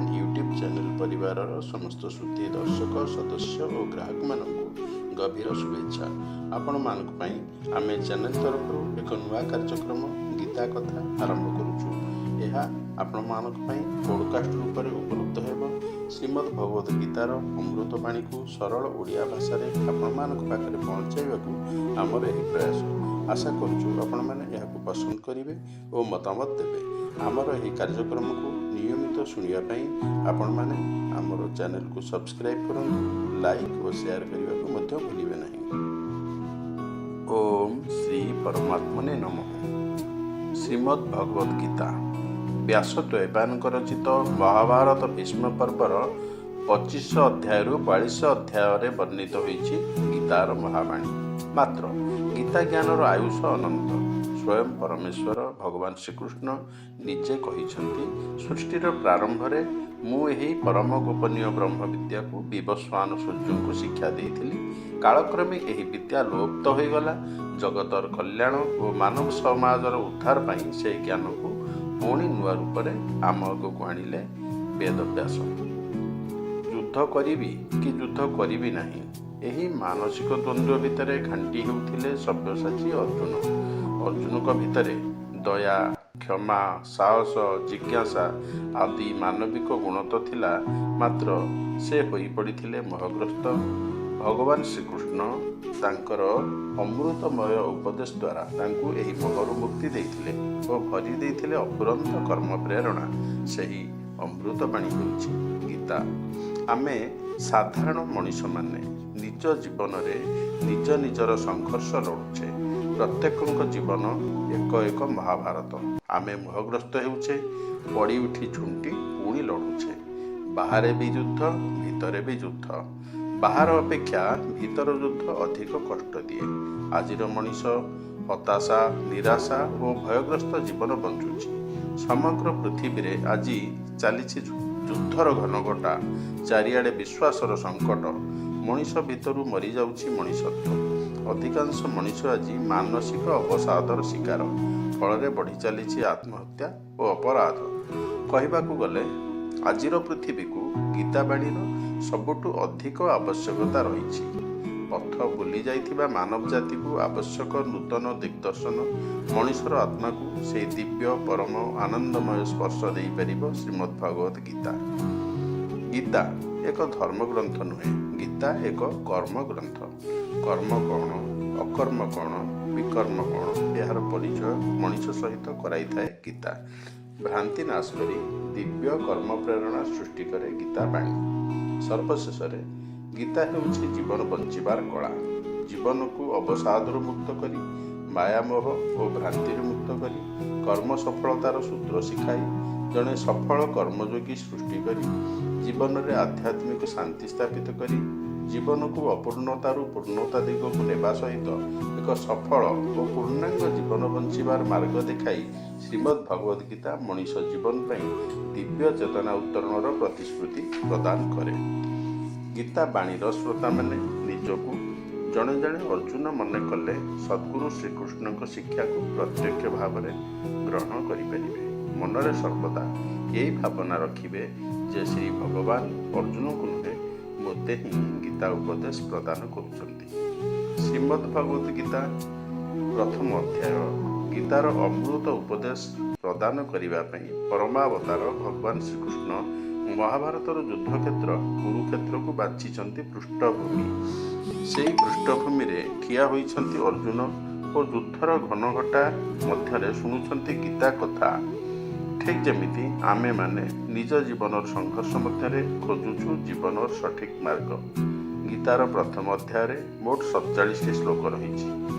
10 YouTube channel ପରିବାରର ସମସ୍ତ ଶ୍ରୋତି ଦର୍ଶକ, ସଦସ୍ୟ ଓ ଗ୍ରାହକମାନଙ୍କୁ ଗଭୀର ଶୁଭେଚ୍ଛା। ଆପଣମାନଙ୍କ ପାଇଁ ଆମେ ଚ୍ୟାନେଲ୍ ତରଫରୁ ଏକ ନୂଆ କାର୍ଯ୍ୟକ୍ରମ ଗୀତା କଥା ଆରମ୍ଭ କରୁଛୁ। ଏହା ଆପଣମାନଙ୍କ ପାଇଁ ପୋଡ଼କାଷ୍ଟ ରୂପରେ ଉପଲବ୍ଧ ହେବ। ଶ୍ରୀମଦ୍ ଭଗବତ ଗୀତାର ଅମୃତ ବାଣୀକୁ ସରଳ ଓଡ଼ିଆ ଭାଷାରେ ଆପଣମାନଙ୍କ ପାଖରେ ପହଞ୍ଚାଇବାକୁ ଆମର ଏହି ପ୍ରୟାସ। ଆଶା କରୁଛୁ, ଆପଣମାନେ ଏହାକୁ ପସନ୍ଦ କରିବେ ଓ ମତାମତ ଦେବେ। ଆମର ଏହି କାର୍ଯ୍ୟକ୍ରମକୁ ନିୟମିତ ଶୁଣିବା ପାଇଁ ଆପଣମାନେ ଆମର ଚ୍ୟାନେଲକୁ ସବସ୍କ୍ରାଇବ୍ କରନ୍ତୁ। ଲାଇକ୍ ଓ ସେୟାର କରିବାକୁ ମଧ୍ୟ ଭୁଲିବେ ନାହିଁ। ଓମ୍ ଶ୍ରୀ ପରମାତ୍ମନେ ନମଃ। ଶ୍ରୀମଦ୍ ଭଗବତ ଗୀତା, ବ୍ୟାସ ଦ୍ୱୈପାୟନଙ୍କ ରଚିତ ମହାଭାରତ ଭୀଷ୍ମ ପର୍ବର 25 ଅଧ୍ୟାୟରୁ 42 ଅଧ୍ୟାୟରେ ବର୍ଣ୍ଣିତ ହୋଇଛି ଗୀତାର ମହାବାଣୀ। ମାତ୍ର ଗୀତା ଜ୍ଞାନର ଆୟୁଷ ଅନନ୍ତ। ସ୍ୱୟଂ ପରମେଶ୍ୱର ଭଗବାନ ଶ୍ରୀକୃଷ୍ଣ ନିଜେ କହିଛନ୍ତି, ସୃଷ୍ଟିର ପ୍ରାରମ୍ଭରେ ମୁଁ ଏହି ପରମ ଗୋପନୀୟ ବ୍ରହ୍ମ ବିଦ୍ୟାକୁ ବିବସ୍ୱାନ ସୂର୍ଯ୍ୟଙ୍କୁ ଶିକ୍ଷା ଦେଇଥିଲି। କାଳକ୍ରମେ ଏହି ବିଦ୍ୟା ଲୋପ୍ତ ହୋଇଗଲା। ଜଗତର କଲ୍ୟାଣ ଓ ମାନବ ସମାଜର ଉଦ୍ଧାର ପାଇଁ ସେହି ଜ୍ଞାନକୁ ପୁଣି ନୂଆ ରୂପରେ ଆମ ଆଗକୁ ଆଣିଲେ ବେଦବ୍ୟାସ। ଯୁଦ୍ଧ କରିବି କି ଯୁଦ୍ଧ କରିବି ନାହିଁ, ଏହି ମାନସିକ ଦ୍ୱନ୍ଦ୍ୱ ଭିତରେ ଘାଣ୍ଟି ହେଉଥିଲେ ସବ୍ୟସାଚୀ ଅର୍ଜୁନ। ଅର୍ଜୁନଙ୍କ ଭିତରେ ଦୟା, କ୍ଷମା, ସାହସ, ଜିଜ୍ଞାସା ଆଦି ମାନବିକ ଗୁଣ ତ ଥିଲା, ମାତ୍ର ସେ ହୋଇପଡ଼ିଥିଲେ ମୋହଗ୍ରସ୍ତ। ଭଗବାନ ଶ୍ରୀକୃଷ୍ଣ ତାଙ୍କର ଅମୃତମୟ ଉପଦେଶ ଦ୍ୱାରା ତାଙ୍କୁ ଏହି ମୋହରୁ ମୁକ୍ତି ଦେଇଥିଲେ ଓ ଭରି ଦେଇଥିଲେ ଅଫୁରନ୍ତ କର୍ମ ପ୍ରେରଣା। ସେହି ଅମୃତବାଣୀ ହେଉଛି ଗୀତା। ଆମେ ସାଧାରଣ ମଣିଷମାନେ ନିଜ ଜୀବନରେ ନିଜ ନିଜର ସଂଘର୍ଷ ଲଢ଼ୁଛେ। ପ୍ରତ୍ୟେକଙ୍କ ଜୀବନ ଏକ ଏକ ମହାଭାରତ। ଆମେ ମୋହଗ୍ରସ୍ତ ହେଉଛେ, ପଡ଼ି ଉଠି ଝୁଣ୍ଟି ପୁଣି ଲଢ଼ୁଛେ। ବାହାରେ ବି ଯୁଦ୍ଧ, ଭିତରେ ବି ଯୁଦ୍ଧ। ବାହାର ଅପେକ୍ଷା ଭିତର ଯୁଦ୍ଧ ଅଧିକ କଷ୍ଟ ଦିଏ। ଆଜିର ମଣିଷ ହତାଶା, ନିରାଶା ଓ ଭୟଗ୍ରସ୍ତ ଜୀବନ ବଞ୍ଚୁଛି। ସମଗ୍ର ପୃଥିବୀରେ ଆଜି ଚାଲିଛି ଯୁଦ୍ଧର ଘନଘଟା। ଚାରିଆଡ଼େ ବିଶ୍ୱାସର ସଙ୍କଟ। ମଣିଷ ଭିତରୁ ମରିଯାଉଛି ମଣିଷତ୍ୱ। ଅଧିକାଂଶ ମଣିଷ ଆଜି ମାନସିକ ଅବସାଦର ଶିକାର। ଫଳରେ ବଢ଼ି ଚାଲିଛି ଆତ୍ମହତ୍ୟା ଓ ଅପରାଧ। କହିବାକୁ ଗଲେ ଆଜିର ପୃଥିବୀକୁ ଗୀତାବାଣୀର ସବୁଠୁ ଅଧିକ ଆବଶ୍ୟକତା ରହିଛି। ପଥ ଭୁଲି ଯାଇଥିବା ମାନବ ଜାତିକୁ ଆବଶ୍ୟକ ନୂତନ ଦିଗ୍ଦର୍ଶନ। ମଣିଷର ଆତ୍ମାକୁ ସେହି ଦିବ୍ୟ ପରମ ଆନନ୍ଦମୟ ସ୍ପର୍ଶ ଦେଇପାରିବ ଶ୍ରୀମଦ୍ ଭଗବତ ଗୀତା। ଗୀତା ଏକ ଧର୍ମଗ୍ରନ୍ଥ ନୁହେଁ, ଗୀତା ଏକ କର୍ମ ଗ୍ରନ୍ଥ। କର୍ମ କ'ଣ, ଅକର୍ମ କ'ଣ, ବିକର୍ମ କ'ଣ, ଏହାର ପରିଚୟ ମଣିଷ ସହିତ କରାଇଥାଏ ଗୀତା। ଭ୍ରାନ୍ତି ନାଶ କରି ଦିବ୍ୟ କର୍ମ ପ୍ରେରଣା ସୃଷ୍ଟି କରେ ଗୀତା ବାଣୀ। ସର୍ବଶେଷରେ ଗୀତା ହେଉଛି ଜୀବନ ବଞ୍ଚିବାର କଳା। ଜୀବନକୁ ଅବସାଦରୁ ମୁକ୍ତ କରି, ମାୟାମୋହ ଓ ଭ୍ରାନ୍ତିରୁ ମୁକ୍ତ କରି, କର୍ମ ସଫଳତାର ସୂତ୍ର ଶିଖାଇ, ଜଣେ ସଫଳ କର୍ମଯୋଗୀ ସୃଷ୍ଟି କରି, ଜୀବନରେ ଆଧ୍ୟାତ୍ମିକ ଶାନ୍ତି ସ୍ଥାପିତ କରି, ଜୀବନକୁ ଅପୂର୍ଣ୍ଣତାରୁ ପୂର୍ଣ୍ଣତା ଦିଗକୁ ନେବା ସହିତ ଏକ ସଫଳ ଓ ପୂର୍ଣ୍ଣାଙ୍ଗ ଜୀବନ ବଞ୍ଚିବାର ମାର୍ଗ ଦେଖାଇ ଶ୍ରୀମଦ୍ ଭଗବଦ ଗୀତା ମଣିଷ ଜୀବନ ପାଇଁ ଦିବ୍ୟ ଚେତନା ଉତ୍ତରଣର ପ୍ରତିଶ୍ରୁତି ପ୍ରଦାନ କରେ। ଗୀତା ବାଣୀର ଶ୍ରୋତାମାନେ ନିଜକୁ ଜଣେ ଜଣେ ଅର୍ଜୁନ ମନେ କଲେ ସଦ୍ଗୁରୁ ଶ୍ରୀକୃଷ୍ଣଙ୍କ ଶିକ୍ଷାକୁ ପ୍ରତ୍ୟକ୍ଷ ଭାବରେ ଗ୍ରହଣ କରିପାରିବେ। ମନରେ ସର୍ବଦା ଏହି ଭାବନା ରଖିବେ ଯେ ଶ୍ରୀ ଭଗବାନ ଅର୍ଜୁନଙ୍କୁ ନୁହେଁ, ମୋତେ ହିଁ ଗୀତା ଉପଦେଶ ପ୍ରଦାନ କରୁଛନ୍ତି। ଶ୍ରୀମଦ୍ ଭଗବତ ଗୀତା ପ୍ରଥମ ଅଧ୍ୟାୟ। ଗୀତାର ଅମୃତ ଉପଦେଶ ପ୍ରଦାନ କରିବା ପାଇଁ ପରମାବତାର ଭଗବାନ ଶ୍ରୀକୃଷ୍ଣ ମହାଭାରତର ଯୁଦ୍ଧକ୍ଷେତ୍ର କୁରୁକ୍ଷେତ୍ରକୁ ବାଛିଛନ୍ତି ପୃଷ୍ଠଭୂମି। ସେହି ପୃଷ୍ଠଭୂମିରେ ଠିଆ ହୋଇଛନ୍ତି ଅର୍ଜୁନ ଓ ଯୁଦ୍ଧର ଘନଘଟା ମଧ୍ୟରେ ଶୁଣୁଛନ୍ତି ଗୀତା କଥା। ଠିକ୍ ଯେମିତି ଆମେମାନେ ନିଜ ଜୀବନର ସଂଘର୍ଷ ମଧ୍ୟରେ ଖୋଜୁଛୁ ଜୀବନର ସଠିକ୍ ମାର୍ଗ। ଗୀତାର ପ୍ରଥମ ଅଧ୍ୟାୟରେ ମୋଟ 47ଟି ଶ୍ଲୋକ ରହିଛି।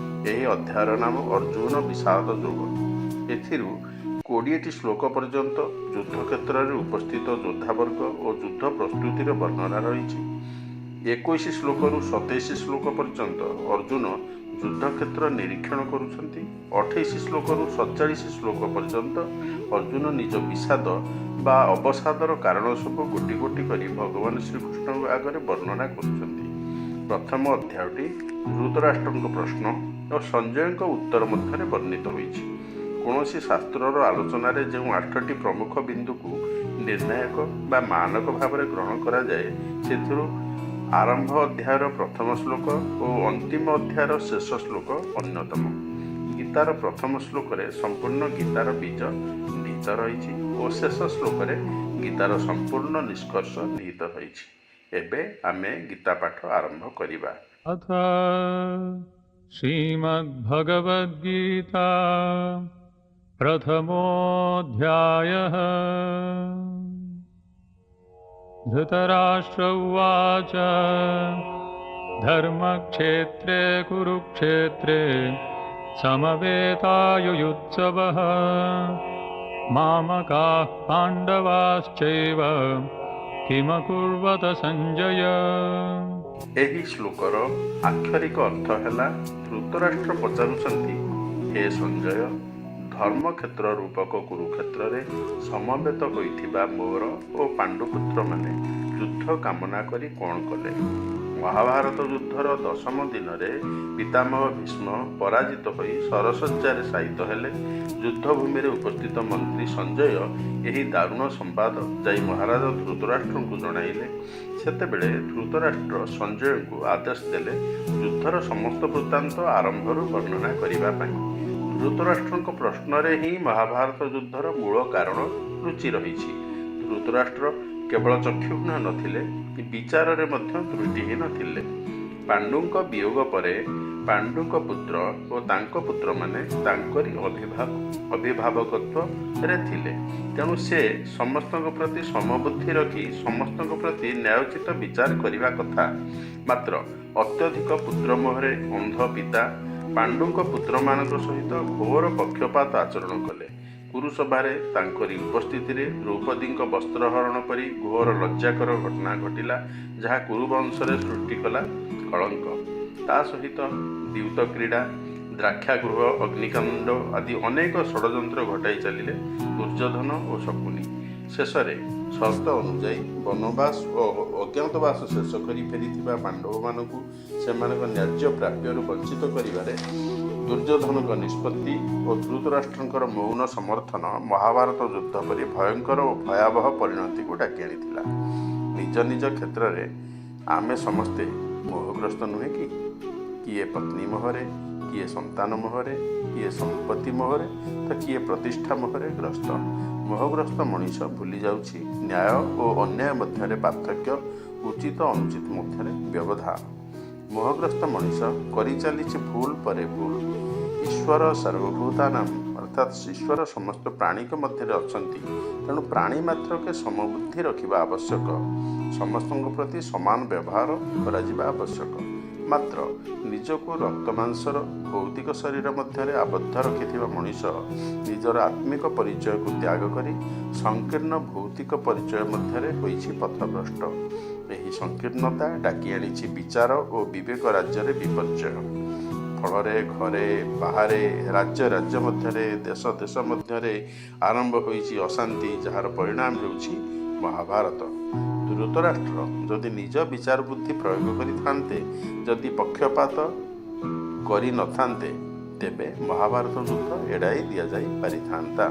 ଏହି ଅଧ୍ୟାୟର ନାମ ଅର୍ଜୁନ ବିଷାଦ ଯୋଗ। ଏଥିରୁ 20ଟି ଶ୍ଲୋକ ପର୍ଯ୍ୟନ୍ତ ଯୁଦ୍ଧକ୍ଷେତ୍ରରେ ଉପସ୍ଥିତ ଯୋଦ୍ଧାବର୍ଗ ଓ ଯୁଦ୍ଧ ପ୍ରସ୍ତୁତିର ବର୍ଣ୍ଣନା ରହିଛି। 21 ଶ୍ଲୋକରୁ 27 ଶ୍ଲୋକ ପର୍ଯ୍ୟନ୍ତ ଅର୍ଜୁନ ଯୁଦ୍ଧକ୍ଷେତ୍ର ନିରୀକ୍ଷଣ କରୁଛନ୍ତି। 28 ଶ୍ଲୋକରୁ 47 ଶ୍ଲୋକ ପର୍ଯ୍ୟନ୍ତ ଅର୍ଜୁନ ନିଜ ବିଷାଦ ବା ଅବସାଦର କାରଣ ସବୁ ଗୋଟି ଗୋଟି କରି ଭଗବାନ ଶ୍ରୀକୃଷ୍ଣଙ୍କ ଆଗରେ ବର୍ଣ୍ଣନା କରୁଛନ୍ତି। ପ୍ରଥମ ଅଧ୍ୟାୟଟି ଧୃତରାଷ୍ଟ୍ରଙ୍କ ପ୍ରଶ୍ନ ଓ ସଞ୍ଜୟଙ୍କ ଉତ୍ତର ମଧ୍ୟରେ ବର୍ଣ୍ଣିତ ହୋଇଛି। କୌଣସି ଶାସ୍ତ୍ରର ଆଲୋଚନାରେ ଯେଉଁ ଆଠଟି ପ୍ରମୁଖ ବିନ୍ଦୁକୁ ନିର୍ଣ୍ଣାୟକ ବା ମାନକ ଭାବରେ ଗ୍ରହଣ କରାଯାଏ, ସେଥିରୁ ଆରମ୍ଭ ଅଧ୍ୟାୟର ପ୍ରଥମ ଶ୍ଲୋକ ଓ ଅନ୍ତିମ ଅଧ୍ୟାୟର ଶେଷ ଶ୍ଲୋକ ଅନ୍ୟତମ। ଗୀତାର ପ୍ରଥମ ଶ୍ଲୋକରେ ସମ୍ପୂର୍ଣ୍ଣ ଗୀତାର ବୀଜ ନିହିତ ରହିଛି ଓ ଶେଷ ଶ୍ଲୋକରେ ଗୀତାର ସମ୍ପୂର୍ଣ୍ଣ ନିଷ୍କର୍ଷ ନିହିତ ରହିଛି। ଏବେ ଆମେ ଗୀତା ପାଠ ଆରମ୍ଭ କରିବା। अथ श्रीमद्भगवद्गीता प्रथमोऽध्यायः। धृतराष्ट्र उवाच, धर्मक्षेत्रे कुरुक्षेत्रे समवेतायुयुत्सवः, मामकाः पाण्डवाश्चैव किमकुर्वत सञ्जय। ଏହି ଶ୍ଲୋକର ଆକ୍ଷରିକ ଅର୍ଥ ହେଲା, ଧୃତରାଷ୍ଟ୍ର ପଚାରୁଛନ୍ତି, ହେ ସଞ୍ଜୟ, ଧର୍ମକ୍ଷେତ୍ର ରୂପକ କୁରୁକ୍ଷେତ୍ରରେ ସମବେତ ହୋଇଥିବା ମୋର ଓ ପାଣ୍ଡୁପୁତ୍ରମାନେ ଯୁଦ୍ଧ କାମନା କରି କ'ଣ କଲେ? ମହାଭାରତ ଯୁଦ୍ଧର ଦଶମ ଦିନରେ ପିତାମହ ଭୀଷ୍ମ ପରାଜିତ ହୋଇ ଶରଶଯ୍ୟାରେ ଶାୟିତ ହେଲେ। ଯୁଦ୍ଧଭୂମିରେ ଉପସ୍ଥିତ ମନ୍ତ୍ରୀ ସଞ୍ଜୟ ଏହି ଦାରୁଣ ସମ୍ବାଦ ଯାଇ ମହାରାଜ ଧୃତରାଷ୍ଟ୍ରଙ୍କୁ ଜଣାଇଲେ। ସେତେବେଳେ ଧୃତରାଷ୍ଟ୍ର ସଞ୍ଜୟଙ୍କୁ ଆଦେଶ ଦେଲେ ଯୁଦ୍ଧର ସମସ୍ତ ବୃତ୍ତାନ୍ତ ଆରମ୍ଭରୁ ବର୍ଣ୍ଣନା କରିବା ପାଇଁ। ଧୃତରାଷ୍ଟ୍ରଙ୍କ ପ୍ରଶ୍ନରେ ହିଁ ମହାଭାରତ ଯୁଦ୍ଧର ମୂଳ କାରଣ ଲୁଚି ରହିଛି। ଧୃତରାଷ୍ଟ୍ର କେବଳ ଚକ୍ଷୁଘ୍ନ ନଥିଲେ, ବିଚାରରେ ମଧ୍ୟ ଦୃଷ୍ଟିହୀନ ଥିଲେ। ପାଣ୍ଡୁଙ୍କ ବିୟୋଗ ପରେ ପାଣ୍ଡୁଙ୍କ ପୁତ୍ର ଓ ତାଙ୍କ ପୁତ୍ରମାନେ ତାଙ୍କରି ଅଭିଭାବକତ୍ୱରେ ଥିଲେ। ତେଣୁ ସେ ସମସ୍ତଙ୍କ ପ୍ରତି ସମବୁଦ୍ଧି ରଖି ସମସ୍ତଙ୍କ ପ୍ରତି ନ୍ୟାୟୋଚିତ ବିଚାର କରିବା କଥା। ମାତ୍ର ଅତ୍ୟଧିକ ପୁତ୍ରମୋହରେ ଅନ୍ଧ ପିତା ପାଣ୍ଡୁଙ୍କ ପୁତ୍ରମାନଙ୍କ ସହିତ ଘୋର ପକ୍ଷପାତ ଆଚରଣ କଲେ। କୁରୁସଭାରେ ତାଙ୍କରି ଉପସ୍ଥିତିରେ ଦ୍ରୌପଦୀଙ୍କ ବସ୍ତ୍ରହରଣ ପରି ଘୋର ଲଜ୍ଜାକର ଘଟଣା ଘଟିଲା, ଯାହା କୁରୁବଂଶରେ ସୃଷ୍ଟି କଲା କଳଙ୍କ। ତା ସହିତ ଦ୍ୟୁତ କ୍ରୀଡ଼ା, ଦ୍ରାକ୍ଷାଗୃହ ଅଗ୍ନିକାଣ୍ଡ ଆଦି ଅନେକ ଷଡ଼ଯନ୍ତ୍ର ଘଟାଇ ଚାଲିଲେ ଦୁର୍ଯ୍ୟୋଧନ ଓ ଶକୁନି। ଶେଷରେ ସର୍ତ୍ତ ଅନୁଯାୟୀ ବନବାସ ଓ ଅଜ୍ଞାତବାସ ଶେଷ କରି ଫେରିଥିବା ପାଣ୍ଡବମାନଙ୍କୁ ସେମାନଙ୍କ ନ୍ୟାଯ୍ୟ ପ୍ରାପ୍ୟରୁ ବଞ୍ଚିତ କରିବାରେ ଦୁର୍ଯ୍ୟୋଧନଙ୍କ ନିଷ୍ପତ୍ତି ଓ ଧୃତରାଷ୍ଟ୍ରଙ୍କର ମୌନ ସମର୍ଥନ ମହାଭାରତ ଯୁଦ୍ଧ ପରି ଭୟଙ୍କର ଓ ଭୟାବହ ପରିଣତିକୁ ଡାକି ଆଣିଥିଲା। ନିଜ ନିଜ କ୍ଷେତ୍ରରେ ଆମେ ସମସ୍ତେ ମୋହଗ୍ରସ୍ତ ନୁହେଁ କି? କିଏ ପତ୍ନୀ ମୋହରେ, କିଏ ସନ୍ତାନ ମୋହରେ, କିଏ ସମ୍ପତ୍ତି ମୋହରେ ତ କିଏ ପ୍ରତିଷ୍ଠା ମୋହରେ ଗ୍ରସ୍ତ। ମୋହଗ୍ରସ୍ତ ମଣିଷ ଭୁଲି ଯାଉଛି ନ୍ୟାୟ ଓ ଅନ୍ୟାୟ ମଧ୍ୟରେ ପାର୍ଥକ୍ୟ, ଉଚିତ ଅନୁଚିତ ମଧ୍ୟରେ ବ୍ୟବଧାନ। ମୋହଗ୍ରସ୍ତ ମଣିଷ କରିଚାଲିଛି ଭୁଲ ପରେ ଭୁଲ। ଈଶ୍ୱର ସର୍ବଭୂତାନାମ, ଅର୍ଥାତ୍ ଈଶ୍ୱର ସମସ୍ତ ପ୍ରାଣୀଙ୍କ ମଧ୍ୟରେ ଅଛନ୍ତି। ତେଣୁ ପ୍ରାଣୀ ମାତ୍ରକେ ସମବୁଦ୍ଧି ରଖିବା ଆବଶ୍ୟକ। ସମସ୍ତଙ୍କ ପ୍ରତି ସମାନ ବ୍ୟବହାର କରାଯିବା ଆବଶ୍ୟକ। ମାତ୍ର ନିଜକୁ ରକ୍ତମାଂସର ଭୌତିକ ଶରୀର ମଧ୍ୟରେ ଆବଦ୍ଧ ରଖିଥିବା ମଣିଷ ନିଜର ଆତ୍ମିକ ପରିଚୟକୁ ତ୍ୟାଗ କରି ସଂକୀର୍ଣ୍ଣ ଭୌତିକ ପରିଚୟ ମଧ୍ୟରେ ହୋଇଛି ପଥଭ୍ରଷ୍ଟ। ଏହି ସଂକୀର୍ଣ୍ଣତା ଡାକି ଆଣିଛି ବିଚାର ଓ ବିବେକ ରାଜ୍ୟରେ ବିପର୍ଯ୍ୟୟ। ଫଳରେ ଘରେ, ବାହାରେ, ରାଜ୍ୟ ରାଜ୍ୟ ମଧ୍ୟରେ, ଦେଶ ଦେଶ ମଧ୍ୟରେ ଆରମ୍ଭ ହୋଇଛି ଅଶାନ୍ତି, ଯାହାର ପରିଣାମ ହେଉଛି ମହାଭାରତ। ଧୃତରାଷ୍ଟ୍ର ଯଦି ନିଜ ବିଚାର ବୁଦ୍ଧି ପ୍ରୟୋଗ କରିଥାନ୍ତେ, ଯଦି ପକ୍ଷପାତ କରିନଥାନ୍ତେ, ତେବେ ମହାଭାରତ ଯୁଦ୍ଧ ଏଡ଼ାଇ ଦିଆଯାଇ ପାରିଥାନ୍ତା।